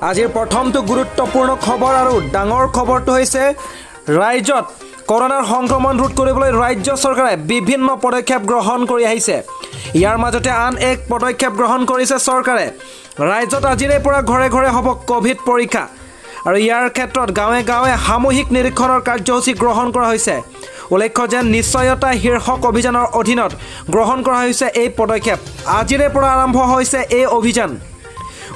আজিৰ প্ৰথমটো গুৰুত্বপূৰ্ণ খবৰ আৰু ডাঙৰ খবৰটো হৈছে, ৰাজ্যত কৰোণাৰ সংক্ৰমণ ৰোধ কৰিবলৈ ৰাজ্য চৰকাৰে বিভিন্ন পদক্ষেপ গ্ৰহণ কৰি আহিছে। ইয়াৰ মাজতে আন এক পদক্ষেপ গ্ৰহণ কৰিছে চৰকাৰে। ৰাজ্যত আজিৰে পৰা ঘৰে ঘৰে হ'ব ক'ভিড পৰীক্ষা আৰু ইয়াৰ ক্ষেত্ৰত গাঁৱে গাঁৱে সামূহিক নিৰীক্ষণৰ কাৰ্যসূচী গ্ৰহণ কৰা হৈছে। উল্লেখ্য যে নিশ্চয়তা শীৰ্ষক অভিযানৰ অধীনত গ্ৰহণ কৰা হৈছে এই পদক্ষেপ। আজিৰে পৰা আৰম্ভ হৈছে এই অভিযান।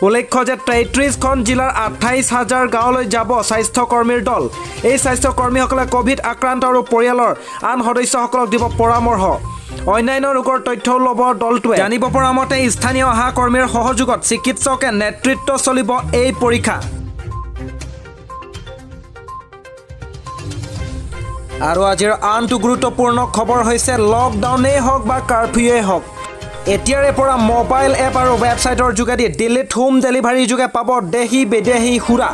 উল্লেখ্য যে 33খন জিলাৰ 28 হাজাৰ গাঁৱলৈ যাব স্বাস্থ্যকৰ্মীৰ দল। এই স্বাস্থ্যকৰ্মীসকলে ক'ভিড আক্ৰান্ত আৰু পৰিয়ালৰ আন সদস্যসকলক দিব পৰামৰ্শ। অন্যান্য ৰোগৰ তথ্যও ল'ব দলটোৱে। জানিব পৰা মতে স্থানীয় আশা কৰ্মীৰ সহযোগত চিকিৎসকে নেতৃত্ব চলিব এই পৰীক্ষা। আৰু আজিৰ আনটো গুৰুত্বপূৰ্ণ খবৰ হৈছে, লকডাউনেই হওক বা কাৰফিউৱেই হওক, এতিয়াৰে পৰা মোবাইল এপ আৰু ৱেবছাইটৰ যোগেদি দিল্লীত হোম ডেলিভাৰীৰ যোগে পাব দেশী বিদেশী সুৰা।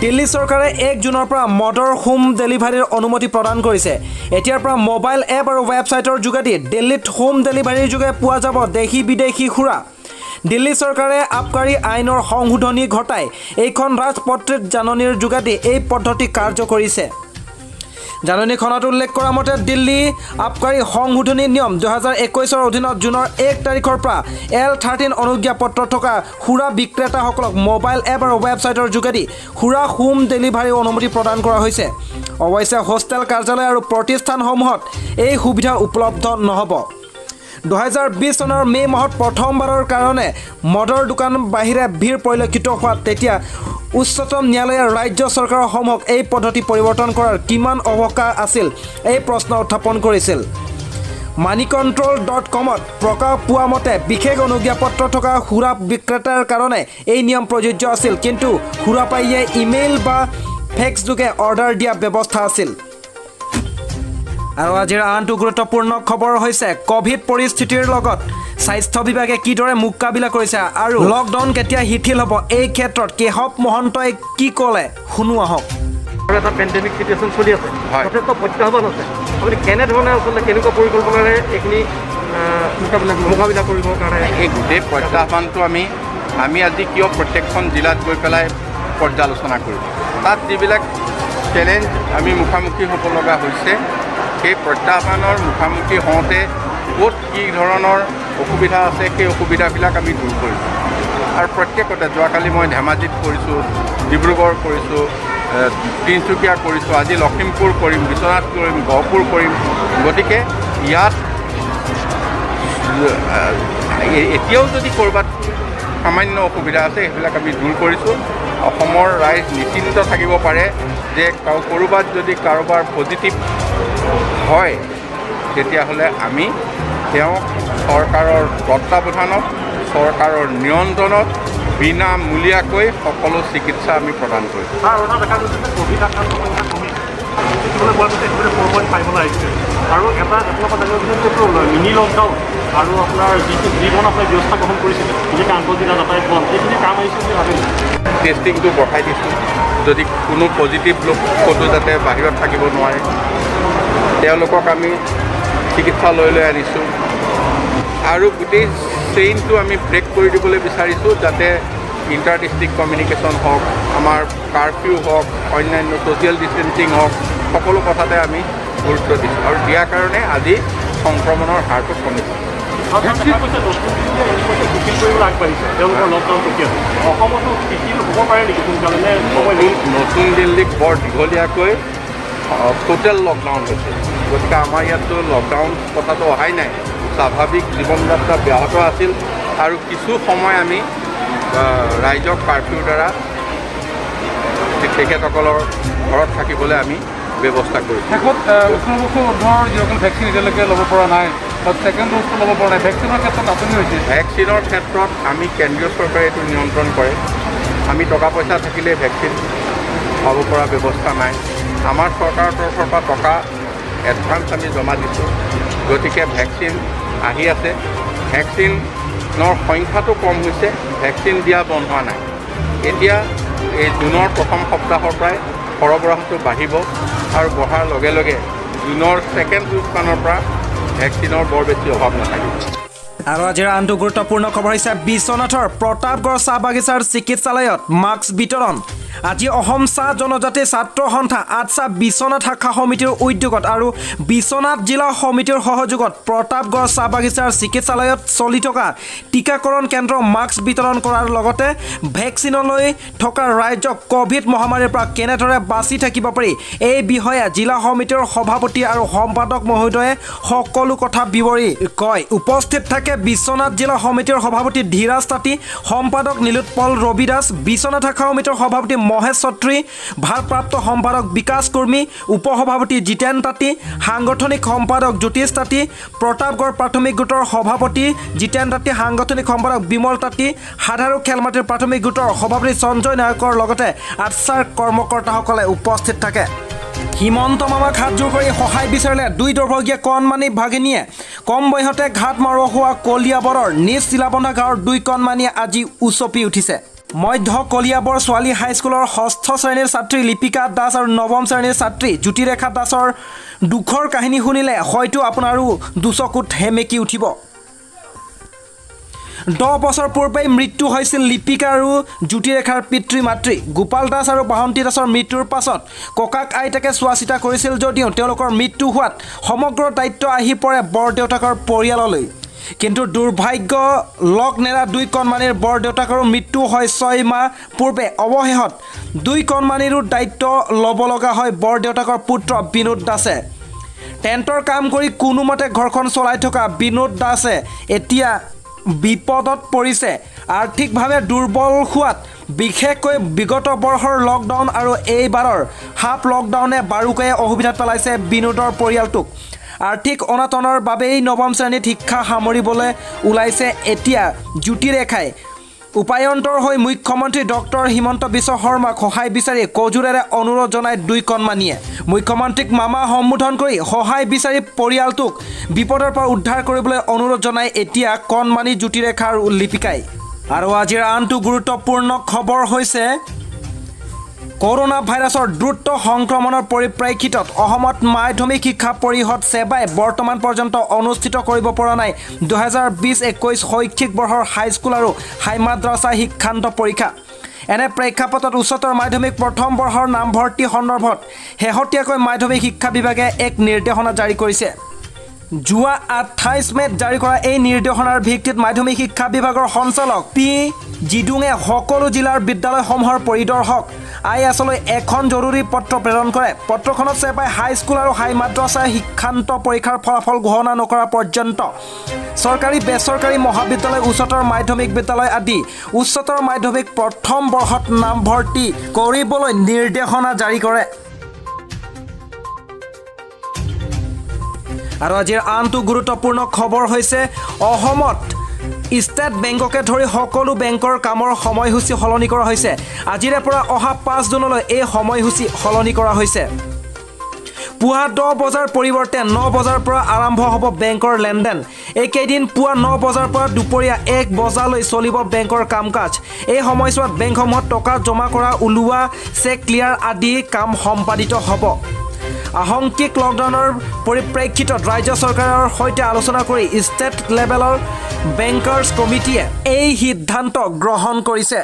দিল্লী চৰকাৰে 1 জুনৰ পৰা মদৰ হোম ডেলিভাৰীৰ অনুমতি প্ৰদান কৰিছে। এতিয়াৰ পৰা মোবাইল এপ আৰু ৱেবছাইটৰ যোগেদি দিল্লীত হোম ডেলিভাৰীৰ যোগে পোৱা যাব দেশী বিদেশী সুৰা। দিল্লী চৰকাৰে আবকাৰী আইনৰ সংশোধনী ঘটাই এইখন ৰাজপত্ৰিত জাননীৰ যোগেদি এই পদ্ধতি কাৰ্য কৰিছে। জাননীখনত উল্লেখ কৰা মতে দিল্লী আবকাৰী সংশোধনী নিয়ম 2021ৰ অধীনত জুনৰ 1 তাৰিখৰ পৰা এল 13 অনুজ্ঞাপত্ৰ থকা সুৰা বিক্ৰেতাসকলক মোবাইল এপ আৰু ৱেবছাইটৰ যোগেদি সুৰা হোম ডেলিভাৰীৰ অনুমতি প্ৰদান কৰা হৈছে। অৱশ্যে হোষ্টেল, কাৰ্যালয় আৰু প্ৰতিষ্ঠানসমূহত এই সুবিধা উপলব্ধ নহ'ব। 2020 চনৰ মে' মাহত প্ৰথমবাৰৰ কাৰণে মদৰ দোকান বাহিৰে ভিৰ পৰিলক্ষিত হোৱাত তেতিয়া উচ্চতম ন্যায়ালয়ে ৰাজ্য চৰকাৰসমূহক এই পদ্ধতি পৰিৱৰ্তন কৰাৰ কিমান অৱকাশ আছিল, এই প্ৰশ্ন উত্থাপন কৰিছিল। মানি কণ্ট্ৰল ডট কমত প্ৰকাশ পোৱা মতে বিশেষ অনুজ্ঞাপত্ৰ থকা সুৰা বিক্ৰেতাৰ কাৰণে এই নিয়ম প্ৰযোজ্য আছিল, কিন্তু সুৰাপায়ীয়ে ইমেইল বা ফেক্সযোগে অৰ্ডাৰ দিয়া ব্যৱস্থা আছিল। আৰু আজিৰ আনটো গুৰুত্বপূৰ্ণ খবৰ হৈছে, ক'ভিড পৰিস্থিতিৰ লগত স্বাস্থ্য বিভাগে কিদৰে মোকাবিলা কৰিছে আৰু লকডাউন কেতিয়া শিথিল হ'ব, এই ক্ষেত্ৰত কেশৱ মহন্তই কি ক'লে শুনো আহক। আৰু এটা পেণ্ডেমিক চিটুৱেশ্যন চলি আছে। যথেষ্ট প্ৰত্যাহ্বান আছে। আপুনি কেনেধৰণে আচলতে কেনেকুৱা পৰিকল্পনাৰে এইখিনি মোকাবিলা কৰিবৰ কাৰণে? এই গোটেই প্ৰত্যাহ্বানটো আমি আমি আজি কিয় প্ৰত্যেকখন জিলাত গৈ পেলাই পৰ্যালোচনা কৰিম, তাত যিবিলাক চেলেঞ্জ আমি মুখামুখি হ'ব লগা হৈছে, সেই প্ৰত্যাহ্বানৰ মুখামুখি হওঁতে ক'ত কি ধৰণৰ অসুবিধা আছে, সেই অসুবিধাবিলাক আমি দূৰ কৰিছোঁ। আৰু প্ৰত্যেকতে যোৱাকালি মই ধেমাজিত কৰিছোঁ, ডিব্ৰুগড় কৰিছোঁ, তিনিচুকীয়া কৰিছোঁ, আজি লখিমপুৰ কৰিম, বিশ্বনাথ কৰিম, গহপুৰ কৰিম। গতিকে ইয়াত এতিয়াও যদি ক'ৰবাত সামান্য অসুবিধা আছে, সেইবিলাক আমি দূৰ কৰিছোঁ। অসমৰ ৰাইজ নিশ্চিন্ত থাকিব পাৰে যে ক'ৰবাত যদি কাৰোবাৰ পজিটিভ হয়, তেতিয়াহ'লে আমি তেওঁক চৰকাৰৰ তত্বাৱধানত, চৰকাৰৰ নিয়ন্ত্ৰণত বিনামূলীয়াকৈ সকলো চিকিৎসা আমি প্ৰদান কৰিম। ছাৰ, আৰু এটা দেখা গৈছে যে ক'ভিড আক্ৰান্ত সংখ্যা কমিছে দেখিবলৈ পোৱা গৈছে, একেবাৰে 4.5লৈ আহিছে। আৰু এটা আপোনাৰ পৰা জানিব বিচাৰিছোঁ যে এইটো মিনি লকডাউন আৰু আপোনাৰ যিটো যি ধৰণৰ আপোনাৰ ব্যৱস্থা গ্ৰহণ কৰিছিলে, বিশেষকৈ আন্তঃজিলা যাতায়াত বন্ধ, সেইখিনি কাম আহিছে বুলি ভাবে নেকি? টেষ্টিংটো বঢ়াই দিছোঁ। যদি কোনো পজিটিভ লোক ক'তো যাতে বাহিৰত থাকিব নোৱাৰে, তেওঁলোকক আমি চিকিৎসালয়লৈ আনিছোঁ আৰু গোটেই চেইনটো আমি ব্ৰেক কৰি দিবলৈ বিচাৰিছোঁ, যাতে ইণ্টাৰ ডিষ্ট্ৰিক্ট কমিউনিকেশ্যন হওক, আমাৰ কাৰফিউ হওক, অন্যান্য ছ'চিয়েল ডিষ্টেঞ্চিং হওক, সকলো কথাতে আমি গুৰুত্ব দিছোঁ আৰু দিয়াৰ কাৰণে আজি সংক্ৰমণৰ হাৰটো কমিছে। আৰু তাত দেখা গৈছে নতুন দিল্লীয়ে ইতিমধ্যে শিথিল কৰিবলৈ আগবাঢ়িছে তেওঁলোকৰ লকডাউন প্ৰক্ৰিয়াটো। অসমতো শিথিল হ'ব পাৰে নেকি সোনকালে নে সময় লাগিব? নতুন দিল্লীত বৰ দীঘলীয়াকৈ টোটেল লকডাউন হৈছে। গতিকে আমাৰ ইয়াততো লকডাউন কথাটো অহাই নাই। স্বাভাৱিক জীৱন যাত্ৰা ব্যাহত আছিল আৰু কিছু সময় আমি ৰাইজক কাৰফিউৰ দ্বাৰা তেখেতসকলৰ ঘৰত থাকিবলৈ আমি ব্যৱস্থা কৰিছোঁ। শেষত, 18 বছৰ ঊৰ্ধৰ যিসকল ভেকচিন এতিয়ালৈকে ল'ব পৰা নাই বা ছেকেণ্ড ড'জটো ল'ব পৰা নাই, ভেকচিনৰ ক্ষেত্ৰত নাটনি হৈছে। ভেকচিনৰ ক্ষেত্ৰত আমি কেন্দ্ৰীয় চৰকাৰে এইটো নিয়ন্ত্ৰণ কৰে। আমি টকা পইচা থাকিলে ভেকচিন পাব পৰা ব্যৱস্থা নাই। আমাৰ চৰকাৰৰ তৰফৰ পৰা টকা এডভান্স আমি জমা দিছোঁ। গতিকে ভেকচিন আহি আছে। ভেকচিনৰ সংখ্যাটো কম হৈছে, ভেকচিন দিয়া বন্ধ হোৱা নাই। এতিয়া এই জুনৰ প্ৰথম সপ্তাহৰ পৰাই সৰবৰাহটো বাঢ়িব আৰু বঢ়াৰ লগে লগে জুনৰ ছেকেণ্ড উইকমানৰ পৰা ভেকচিনৰ বৰ বেছি অভাৱ নাথাকিব। আৰু আজিৰ আনটো গুৰুত্বপূৰ্ণ খবৰ হৈছে বিশ্বনাথৰ প্ৰতাপগড় চাহ বাগিচাৰ চিকিৎসালয়ত মাস্ক বিতৰণ। আজি অসম চাহ জনজাতি ছাত্ৰ সন্থা আটছা বিশ্বনাথ শাখা সমিতিৰ উদ্যোগত আৰু বিশ্বনাথ জিলা সমিতিৰ সহযোগত প্ৰতাপগড় চাহ বাগিচাৰ চিকিৎসালয়ত চলি থকা টীকাকৰণ কেন্দ্ৰ মাস্ক বিতৰণ কৰাৰ লগতে ভেকচিনলৈ থকা ৰাইজক ক'ভিড মহামাৰীৰ পৰা কেনেদৰে বাচি থাকিব পাৰি, এই বিষয়ে জিলা সমিতিৰ সভাপতি আৰু সম্পাদক মহোদয়ে সকলো কথা বিৱৰি কয়। উপস্থিত থাকে বিশ্বনাথ জিলা সমিতিৰ সভাপতি ধীৰাজ তাঁতী, সম্পাদক নীলোৎপল ৰবি দাস, বিশ্বনাথ শাখা সমিতিৰ সভাপতি মহেশ ছত্ৰী, ভাৰপ্ৰাপ্ত সম্পাদক বিকাশ কুৰ্মী, উপসভাপতি জিতেন তাঁতী, সাংগঠনিক সম্পাদক জ্যোতিষ তাঁতী, প্ৰতাপগড় প্ৰাথমিক গোটৰ সভাপতি জিতেন তাঁতী, সাংগঠনিক সম্পাদক বিমল তাঁতী, সাধাৰু খেলমাটিৰ প্ৰাথমিক গোটৰ সভাপতি সঞ্জয় নায়কৰ লগতে আটছাৰ কৰ্মকৰ্তাসকলে উপস্থিত থাকে। হিমন্ত মামাক হাতযোৰ কৰি সহায় বিচাৰিলে দুই দুৰ্ভগীয়া কণমানি ভাগিনীয়ে। কম বয়সতে ঘাট মাৰোৱা হোৱা কলিয়াবৰৰ নিজ চিলাবন্ধা গাঁৱৰ দুই কণমানিয়ে আজি উচপি উঠিছে। মধ্য কলিয়াবৰ ছোৱালী হাইস্কুলৰ ষষ্ঠ শ্ৰেণীৰ ছাত্ৰী লিপিকা দাস আৰু নৱম শ্ৰেণীৰ ছাত্ৰী জ্যোতিৰেখা দাসৰ দুখৰ কাহিনী শুনিলে হয়তো আপোনাৰো দুচকুত সেমেকি উঠিব। 10 বছৰ পূৰ্বেই মৃত্যু হৈছিল লিপিকা আৰু জ্যোতিৰেখাৰ পিতৃ মাতৃ। গোপাল দাস আৰু বাসন্তী দাসৰ মৃত্যুৰ পাছত ককাক আইতাকে চোৱা চিতা কৰিছিল যদিও তেওঁলোকৰ মৃত্যু হোৱাত সমগ্ৰ দায়িত্ব আহি পৰে বৰদেউতাকৰ পৰিয়াললৈ। কিন্তু দুৰ্ভাগ্য, লগ নেৰা দুই কণমানিৰ বৰদেউতাকৰো মৃত্যু হয় 6 মাহ পূৰ্বে। অৱশেষত দুই কণমানিৰো দায়িত্ব ল'ব লগা হয় বৰদেউতাকৰ পুত্ৰ বিনোদ দাসে। টেণ্টৰ কাম কৰি কোনোমতে ঘৰখন চলাই থকা বিনোদ দাসে এতিয়া বিপদত পৰিছে। আৰ্থিকভাৱে দুৰ্বল হোৱাত বিশেষকৈ বিগত বৰ্ষৰ লকডাউন আৰু এইবাৰৰ হাফ লকডাউনে বাৰুকৈয়ে অসুবিধাত পেলাইছে বিনোদৰ পৰিয়ালটোক। আৰ্থিক অনাটনৰ বাবেই নৱম শ্ৰেণীত শিক্ষা সামৰিবলৈ ওলাইছে এতিয়া জ্যোতিৰেখাই। উপায়ন্তৰ হৈ মুখ্যমন্ত্ৰী ডক্টৰ হিমন্ত বিশ্ব শৰ্মাক সহায় বিচাৰি কজোৰেৰে অনুৰোধ জনায় দুই কণমানিয়ে। মুখ্যমন্ত্ৰীক মামা সম্বোধন কৰি সহায় বিচাৰি পৰিয়ালটোক বিপদৰ পৰা উদ্ধাৰ কৰিবলৈ অনুৰোধ জনাই এতিয়া কণমানি জ্যোতিৰেখা আৰু লিপিকাই। আৰু আজিৰ আনটো গুৰুত্বপূৰ্ণ খবৰ হৈছে কৰোণা ভাইৰাছৰ দ্ৰুত সংক্ৰমণৰ পৰিপ্ৰেক্ষিতত অসমত মাধ্যমিক শিক্ষা পৰিষদ ছেবাই বৰ্তমান পৰ্যন্ত অনুষ্ঠিত কৰিব পৰা নাই 2020-21 শৈক্ষিক বৰ্ষৰ হাইস্কুল আৰু হাই মাদ্ৰাছা শিক্ষান্ত পৰীক্ষা। এনে প্ৰেক্ষাপটত উচ্চতৰ মাধ্যমিক প্ৰথম বৰ্ষৰ নামভৰ্তি সন্দৰ্ভত শেহতীয়াকৈ মাধ্যমিক শিক্ষা বিভাগে এক নিৰ্দেশনা জাৰি কৰিছে। যোৱা 28 মে'ত জাৰি কৰা এই নিৰ্দেশনাৰ ভিত্তিত মাধ্যমিক শিক্ষা বিভাগৰ সঞ্চালক পি জিডুঙে সকলো জিলাৰ বিদ্যালয়সমূহৰ পৰিদৰ্শক আই এছলৈ এখন জৰুৰী পত্ৰ প্ৰেৰণ কৰে। পত্ৰখনত ছেবাই হাইস্কুল আৰু হাই মাদ্ৰাছা শিক্ষান্ত পৰীক্ষাৰ ফলাফল ঘোষণা নকৰা পৰ্যন্ত চৰকাৰী, বেচৰকাৰী মহাবিদ্যালয়, উচ্চতৰ মাধ্যমিক বিদ্যালয় আদি উচ্চতৰ মাধ্যমিক প্ৰথম বৰ্ষত নামভৰ্তি কৰিবলৈ নিৰ্দেশনা জাৰি কৰে। আৰু আজিৰ আনটো গুৰুত্বপূৰ্ণ খবৰ হৈছে অসমত ষ্টেট বেংককে ধৰি সকলো বেংকৰ কামৰ সময়সূচী সলনি কৰা হৈছে। আজিৰে পৰা অহা 5 জুনলৈ এই সময়সূচী সলনি কৰা হৈছে। পুৱা 10 বজাৰ পৰিৱৰ্তে 9 বজাৰ পৰা আৰম্ভ হ'ব বেংকৰ লেনদেন। এইকেইদিন পুৱা 9 বজাৰ পৰা দুপৰীয়া 1 বজালৈ চলিব বেংকৰ কাম কাজ। এই সময়ছোৱাত বেংকসমূহত টকা জমা কৰা, ওলোৱা, চেক ক্লিয়াৰ আদি কাম সম্পাদিত হ'ব। আংশিক লকডাউনৰ পৰিপ্ৰেক্ষিতত ৰাজ্য চৰকাৰৰ সৈতে আলোচনা কৰি ষ্টেট লেভেলৰ বেংকাৰ্ছ কমিটিয়ে এই সিদ্ধান্ত গ্ৰহণ কৰিছে।